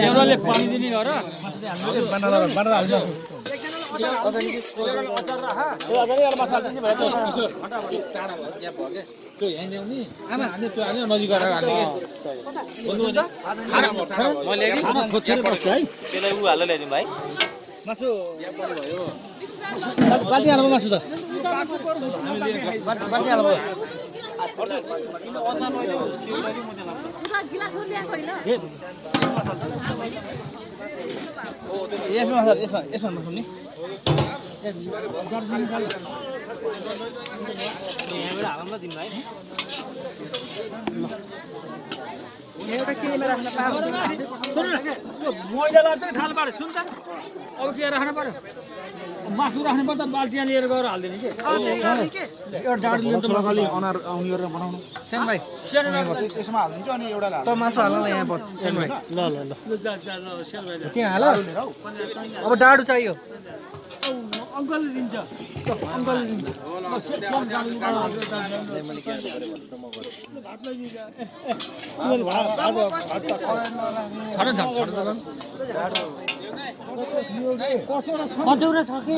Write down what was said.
एउटाले पानी दिने गर बाल्टी हाल्नु मासु त बाल्टी हाल्नु यसमा सर यसमा नि यहाँबाट हालमा दिनु भाइ एउटा केमा राख्न पायो मैला लाग्छ नि थाल पारे सुन त अब के राख्न पर्यो मासु राख्नु पर्छ बाल्टीमा लिएर गएर हाल्दिने के एउटा डाँडो लिनु त लगाली अनार आउने गरेर बनाउनु सेन भाइ यसमा हाल्दिन्छ अनि एउटा त मासु हाल्नलाई यहाँ बस सेन भाइ ल ल ल त्यहाँ हाल अब डाँडो चाहियो अङ्कलले दिन्छ अङ्कलले दिन्छ कचौरा छ कि